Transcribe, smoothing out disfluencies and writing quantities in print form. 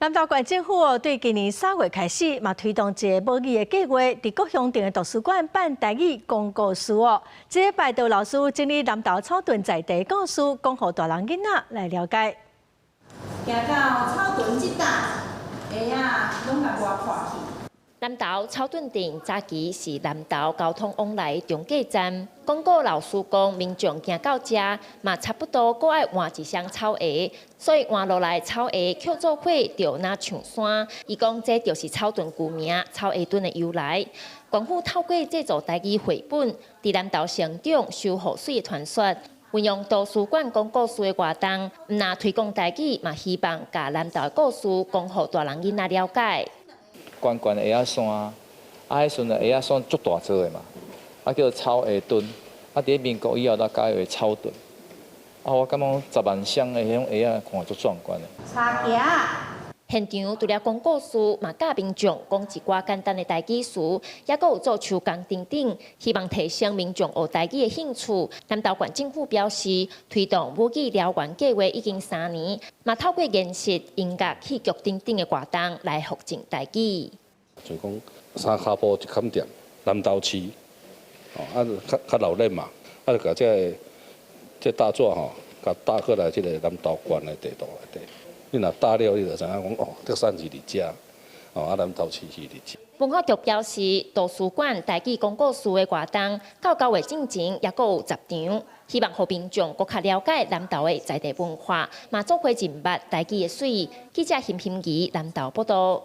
南投縣政府哦，對今年3月開始，嘛推動一个母語的計劃，佇各鄉鎮的圖書館辦台語講故事哦。這禮拜就老師整理南投草屯在地故事，講予大人囡仔來了解。行到草屯這搭，鞋仔攏共我破去。南投草屯鎮早期是南投交通往來中繼站。講古老師講，民眾行到遮嘛，差不多閣愛換一雙草鞋，所以換落來草鞋抾做伙就若像山。伊講這就是草屯舊名草鞋墩的由來。縣府透過製作台語繪本，佇南投成長修雨水的傳說，運用圖書館講故事的活動，毋但推廣台語，嘛希望共南投的故事講予大人囡仔了解。懸懸鞋仔山，啊，彼時陣鞋仔山足大座的嘛，啊叫做草鞋墩，啊佇民國以後才改為草屯。啊，我感覺10萬雙的彼種鞋仔看足壯觀的。茶行。現場除了講故事，嘛教民眾講一寡簡單的台語詞，抑閣有做手工等等，希望提升民眾學台語的興趣。南投縣政府表示，推動母語燎原計劃已經3年，嘛透過研習、音樂、戲劇等等的活動來復振台語。就講三跤步一崁店，南投市，哦，啊較較鬧熱嘛，啊就共這个這大紙吼，共搭過來這个南投縣的地圖內底。你若搭了，你就知影講哦，德山是佇遮，哦，啊南投市是佇遮。文化局表示，圖書館台語講故事的活動，到9月進前抑閣有10場，希望予民眾閣較了解南投的在地文化，嘛做伙認捌台語的媠。記者邢心儀南投報道。